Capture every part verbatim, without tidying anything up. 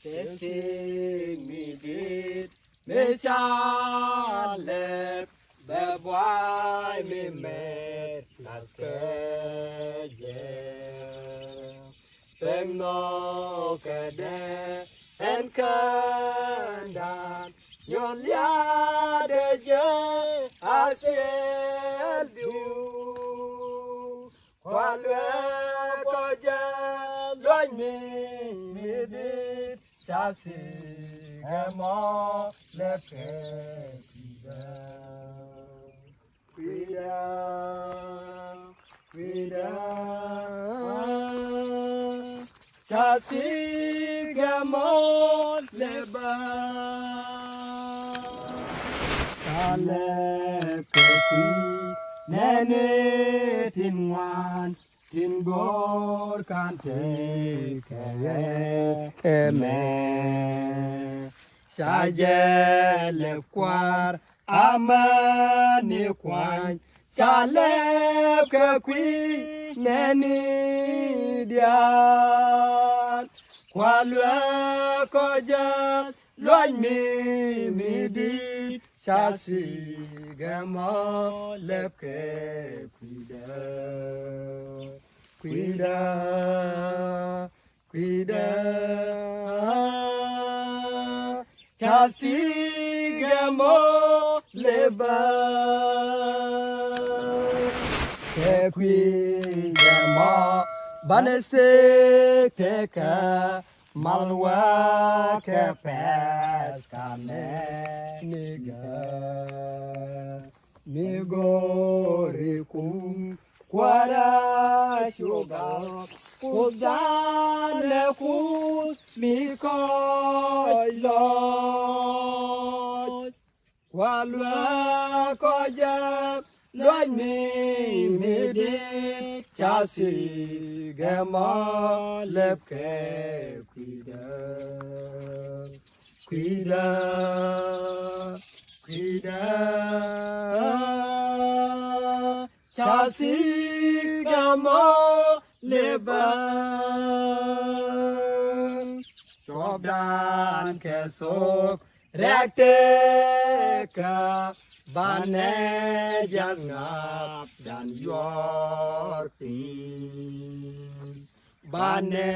Te sik mi dit mi ca lɛp bɛ buay mi mɛt lath kɛ jɛ. Pek nɔ kɛ dɛ ɛn kändan nyɔl yadɛ jɛ a siɛl diu. Kua luɛɛk kɔ jɛ luɔny mi mi dit ca sik ɛmɔ lɛp kɛ kui̱dä. Kui̱dä, kui̱dä ca sik ɛmɔ lɛp bä. Ca lɛp kɛ kui̱ nɛni tin ŋuan tin go̱o̱r kan tekɛ ɛmɛ. Ca jɛ lɛp kua̱r amäni kuany ca lɛp kɛ kui̱ nɛni diaal. Kua luɛɛk kɔ jɛ luɔny mi mi dit ca sik ɛmɔ lɛp kɛ kui̱dä. Kui̱dä, kui̱dä ca sik ɛmɔ lɛp bä. Kɛ kui̱dä mɔ banɛ sik tekä mal wä kɛ pɛth kanɛ ni gä. Mi go̱o̱ri kum kuäärä cugak Kuoth danɛ Kuoth mi kɔc lɔc. Kua luɛɛk kɔ jɛ luɔny mi mi dit ca sik ɛmɔ lɛp kɛ kui̱dä. Kui̱dä, kui̱dä ca sik ɛmɔ lɛp bä. Cuɔpdan kɛ thok rɛk tekä banɛ ja̱th ŋa̱pdan yuɔr piny. Banɛ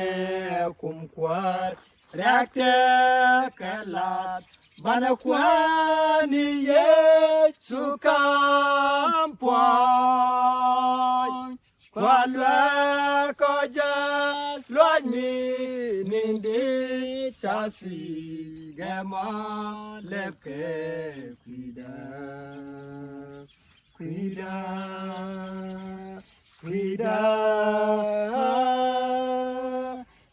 kum kuäär rɛk tekä lat banɛ kuäär ni Yecu kam puɔ̱ny. Kua luɛɛk kɔ jɛ luɔny mi ni dit ca sik ɛmɔ lɛp kɛ kui̱dä. Kui̱dä, kui̱dä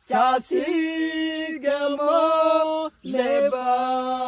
ca sik ɛmɔ lɛp bä.